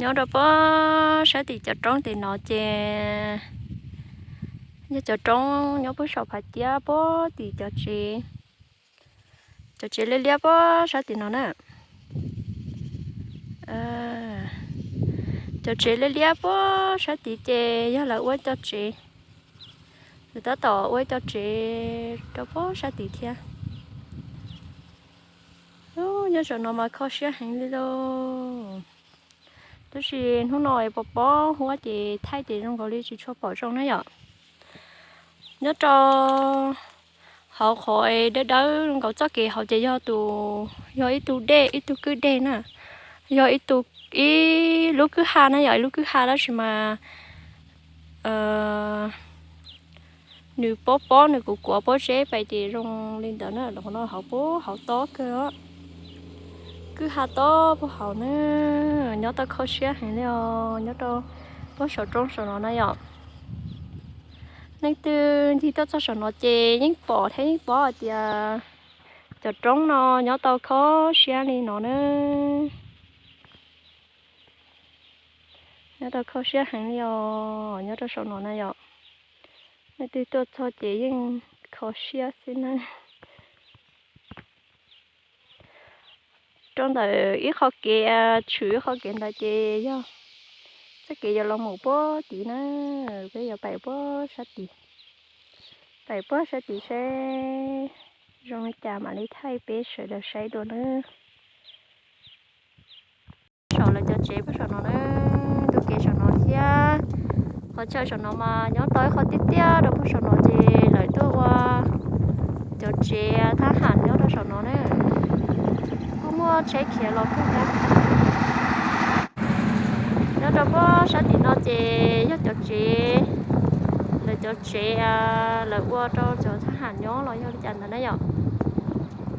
Nyob rau puag sab tim cov roob tim no ces yog cov roob nyob puag saum Phav Ciab puag tim cov tsev, cov tsev liab liab puag sab tim no na. Cov tsev liab liab puag sab tid ces yog lawv ua cov tsev, lawv tab tom ua cov tsev rau puag sab tid thiab. Nyob saum no mas kho siab heev li lauj. Tab sis hnub no es pos pob huab ces thaij ces zoo nkaus li tsis tshua pom zoo na yom. Nyob rau hauv qhov dawb dawb nkaus txoj kev hauv ces yog tus, yog ib tug dej, ib tug kwj deg na, yog ib tug, ib lub kwj ha na yom, ib lub kwj ha tab sis mas nws pob pob nws kuv kuav pob zeb pais ces zoo li ntawd na. Qhov no hauv puag hauv tob kawg, kwj ha tob puag hauv na. Nyob tau kho siab heev li os, nyob rau puag saum roob saum no na yom. Leej twg ncig tuaj txog saum no ces yeej pom thiab yeej paub hais tias cov roob no nyob tau kho siab li no na. Nyob tau kho siab heev li os, nyob rau saum no na yom. Leej twg tuaj txog ces yeej kho siab xwb na. Rau ntawm ib qho kev tshwm ib qho kev ntawd ces yog txoj kev yuav los mus puag tid na. Peb yuav pais puag sab tid, pais puag sab tid seb zoo li cas mam li thaij peb sawv daws saib dua nawb. Saum lawv cov tsev puag saum no na, tus kev saum no thiab. Qhov chaw saum no mas nyob tau ib qho tiaj tiaj rau puag saum no ces lawv tuaj ua cov tsev thab ham nyob rau saum no na. Kuj muaj tsheb khiav los kawg thiab. Nyob rau puag sab tim no ces yog cov tsev, lawv cov tsev lawv ua rau cov thab ham nyob los yog li cas ntawd na yom.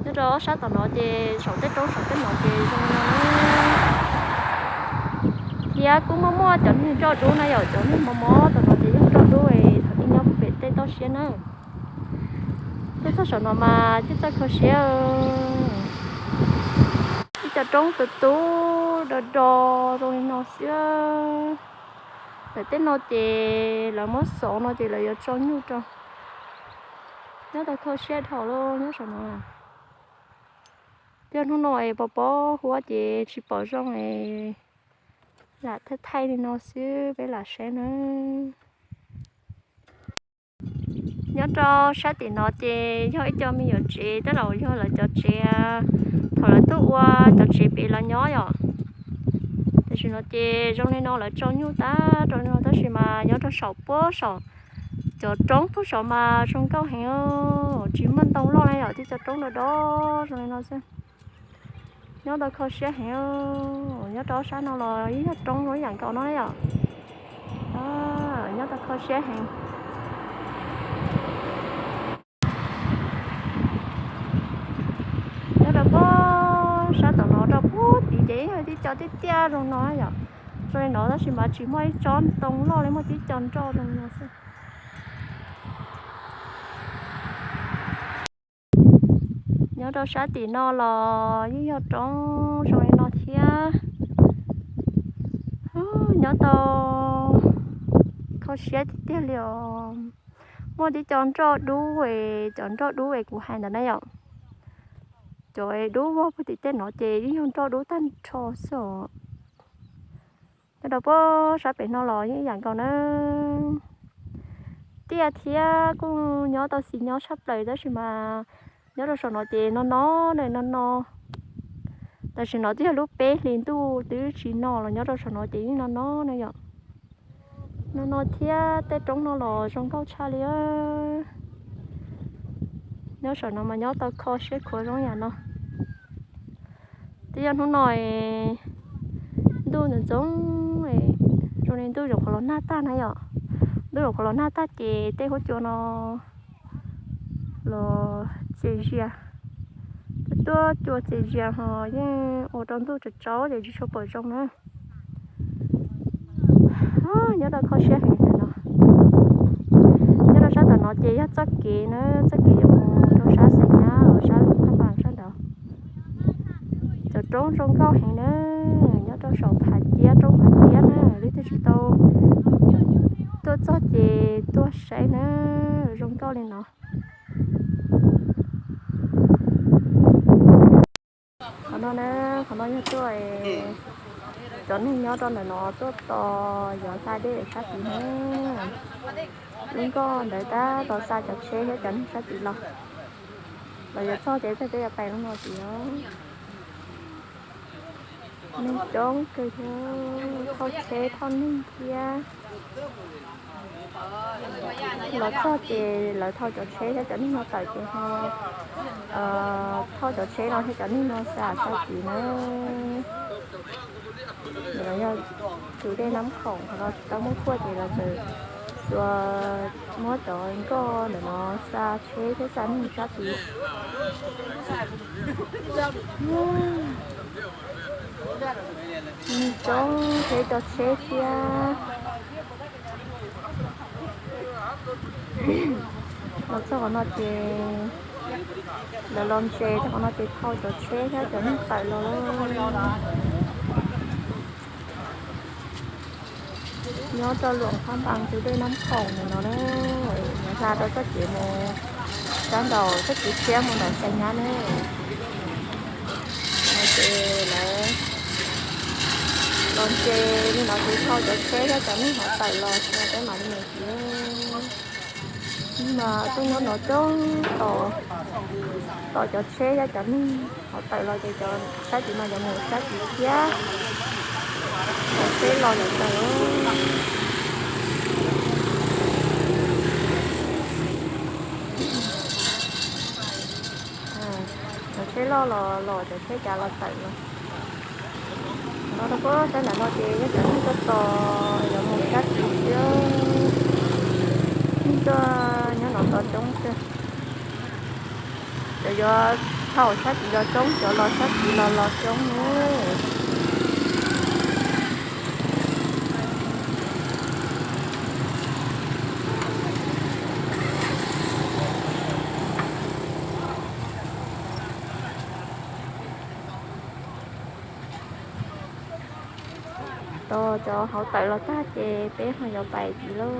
Nyob rau ob sab tom no ces saum tej roob saum tej no ces zoo li no na. Thiab kuj muaj muaj cov niag nroj dub na yom, cov niag mos mos tom no ces yog nroj dub es thaum ub nyob pem tej toj siab na. Tuaj txog saum no mas thiaj txawj kho siab. Ib co roob tus tub do do zoo li no xwb. Lawv tej no ces lawv muab xov no ces lawv yuav tso nyuj rau. Nyob tau kho siab dhau lawm nyob saum no. Yog hnub no es pos pob huab ces tsis pom zoo es lam thaij thaij li no xwb peb lam saib na. Nyob rau sab tim no ces yog ib co me nyuam tsev tej laus yog lawv cov tsev thaum lawv tuaj ua cov tsev pem los nyob yom. Tam sim no ces zoo li no lawv tso nyuj tag rau no tab sis mas nyob rau saum puag saum cov roob puag saum mas zoo nkauj heev, tsis muaj ntoo loj na yom, tib co roob do do zoo li no xwb. Nyob tau kho siab heev, nyob rau sab no los yeej yog roob zoo ib yam nkaus no na yom. Nyob tau kho siab heev. Nyob rau puag sab tom no rau puag tid ces yog tib co tiaj tiaj zoo no yom. Zoo li no tab sis mas tsis muaj ib tsob ntoo loj li, muaj tib co nroj zoo li no xwb. Nyob rau sab tim no los yeej yog roob zoo li no thiab. Nyob tau kho siab tiag tiag li os. Muaj tib co nroj dub es cov nroj dub es kuv hais ntawd na yom. Cov dub vog puag tim tej no ces yeej yog nroj dub tag nrho xwb os. Nyob rau puag sab pem no los yeej yam nkaus na. Tiaj thiab kuj nyob tau xis nyob tshaj plaws tab sis mas nyob rau saum no ces no no na no no. Tam sim no twb yog lub peb hlis ntuj twb tsis no los nyob rau saum no ces yeej no no na yom. No no thiab tej roob no los zoo nkauj tshaj li. Nyob saum no mas nyob tau kho siab khuav zoo yam no. Twb yog hnub no ntuj ntxoov ntxoov, zoo li ntuj zaum qhov los nag tag na yom. Ntuj zaum qhov los nag tag ces tej huab cua no los txias zias. Tuaj tuaj cua txias zias ho yeej ua rau ntuj tsaus tsaus ces tsis tshua pom zoo na. Nyob rau kho siab heev no. Nyob rau sab tom no ces yog txoj kev na, txoj kev yuav mus rau sab Xais Nyab los sab Lus Phaj Npas sab nraud. Cov roob zoo nkauj heev na, nyob rau saum Phav Ciab, roob Phav Txog ces tuaj saib na, zoo nkauj li no. Qhov no na, qhov no yog tuaj, cov neeg nyob rau ntawm no tuaj tos yuav hla dej sab tid na. Lub nkoj ntawd tab tom xa cov tsheb thiab cov neeg sab tid los, los yuav txog ces peb yuav pais lub no tid os. Neeg coob kawg thiab, thauj tsheb thauj neeg thiab. Los txog ces lawv thauj cov tsheb thiab cov neeg no tawm ces ho thauj cov tsheb no thiab cov neeg no xa sab tid na. Ntawm no yog tus dej Nab Khoom, qhov no tsis tau muab kuaj ces lawv txawm muab cov nkoj ntawm no xa tsheb thiab xa neeg sab tid. Neeg coob thiab cov tsheb thiab. Los txog qhov no ces lawv los ntses txog qhov no ces thauj cov tsheb thiab cov neeg tawm los lawm. Nyob rau Luam Phab Npas tus dej Nab Khoom ntawm no na, hla rau txoj kev mus sab nraum txoj kev tshiab mus nraum Xais Nyab na. No ces lawv los ntses li no ces thauj cov tsheb thiab cov neeg ho tawm los tsis no peb mam li mus tid. Mas tuaj nyob no coob tos, tos cov tsheb thiab cov neeg ho tawm los ces cov sab tid no yuav mus sab tid thiab. Cov tsheb los lawm tawm. Cov tsheb loj los los, cov tsheb cav los tawm los. No rau puag sab nram no ces yog cov neeg tuaj tos yuav mus sab tid thiab. Neeg tuaj nyob no tos coob kawg. Cov yuav thauj sab tid los coob, cov los sab tid los los coob na. Tos cov hauv tawm los tag ces peb ho yuav pais tid lauj.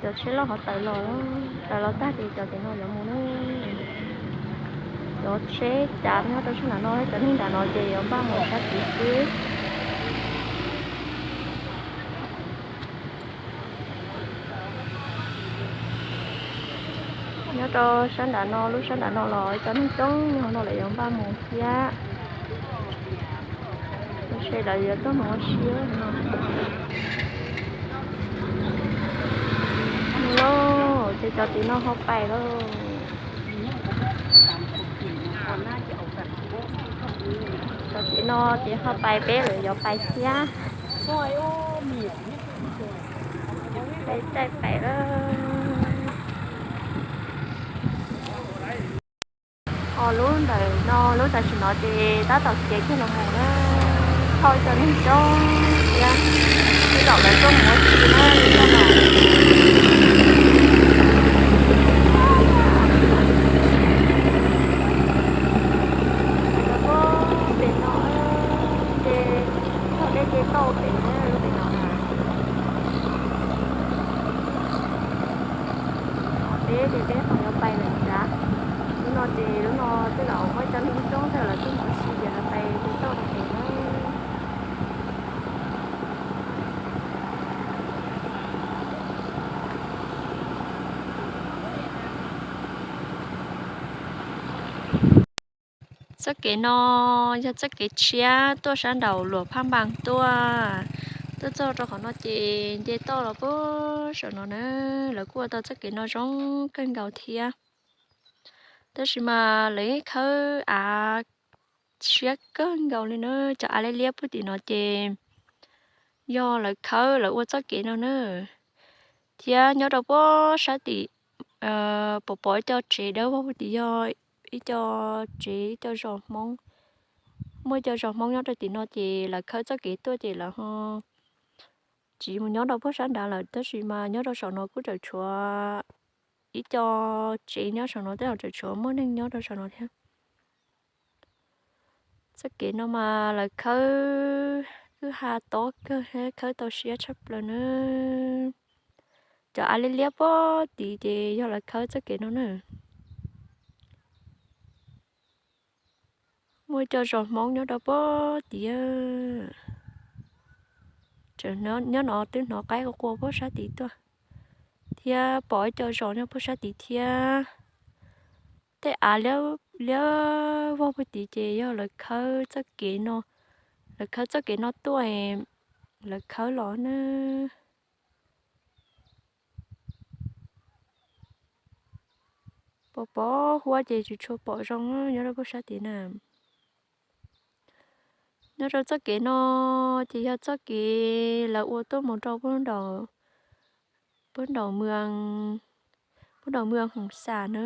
Cov tsheb loj ho tawm los, tawm los tag ces cov tim no yuav mus na. Cov tsheb cav nyob rau sab nram no, cov neeg nram no ces yuav npaj mus sab tid xwb. Nyob rau sab nram no, lub sab nram no los cov neeg coob, hauv no lawv yuav npaj mus thiab. Lub sij lawv yuav tuaj mus ua si no. Mus lauj, ces cov tim no ho pais lauj. Cov tim no ces ho pais, peb lawv yuav pais thiab. Peb caij pais lauj. Ho lub ntawm no, lub tam sim no ces tab tom khiav kiag los mus na, thauj cov neeg coob thiab. Tej zaum lawv tuaj mus ua si na, lub no. Lawv tuaj pem no ces, thaum dej ces toj pem na, lub pem no. Peb ces peb ho yuav pais lawm ntag. Lub no ces lub no tej zaum muaj cov neeg coob thiab lawv tuaj mus ua si ces lawv pais tiv tauj rau pem na. Txoj kev no yog txoj kev tshiab tuaj sab nraum Luam Phaj Npas tuaj. Tuaj txog rau qhov no ces nce toj los puag saum no na. Lawv kuj ua tau txoj kev no zoo kawg nkaus thiab. Tab sis mas lawv yeej khawb av siab kawg nkaus li na. Cov av liab liab puag tim no ces yog lawv khawb lawv ua txoj kev no na. Thiab nyob rau puag sab tim pom pom ib co tsev dawb vog puag tim yog ib co tsev ib co zos Hmoob. Muaj ib co zos Hmoob nyob rau tim no ces lawv khawb txoj kev tuaj ces lawv ho tsiv mus nyob rau puag sab nrad lawm, tab sis mas nyob rau saum no kuj tseem tshuav ib co tsev nyob saum no tej zaum tseem tshuav muaj neeg nyob rau saum no thiab. Txoj kev no mas lawv khawb kwj ha tob kawg, khawb tau siab tshaj plaws na. Cov av liab liab puag tid ces yog lawv khawb txoj kev no na. Muaj ib co zos Hmoob nyob rau puag tid. Nyob no twb hnov qaib qua qua puag sab tid tuaj, thiab pom ib co zos nyob puag sab tid thiab. Tej av liab vog puag tid ces yog lawv khawb txoj kev no, lawv khawb txoj kev no tuaj, lawv khawb los na. Pos pos huab ces tsis tshua pom zoo nyob rau puag sab tid na. Nyob rau txoj kev no ces yog txoj kev lawv ua tuaj mus rau puag nraum, puag nraum Mws Hoom Xam na.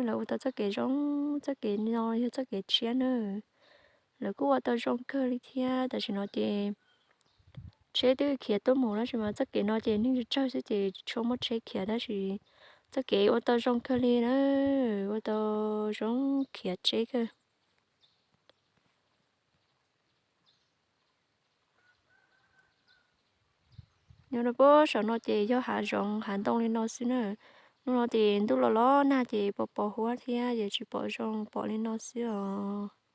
Lawv ua tau txoj kev zoo, txoj kev no yog txoj kev tshiab na. Lawv kuj ua tau zoo kawg li thiab. Tam sim no ces tsheb twb khiav tuaj mus tab sis mas txoj kev no ces neeg tsawg tsawg xwb ces tsis tshua muaj tsheb khiav tab sis txoj kev ua tau zoo kawg li na, ua tau zoo khiav tsheb kawg. Nyob rau puag saum no ces yog hav zoov hav ntoo li no xwb na. Hnub no ces ntuj los los nag ces pos pos huab thiab ces tsis pom zoo, pom li no xwb os.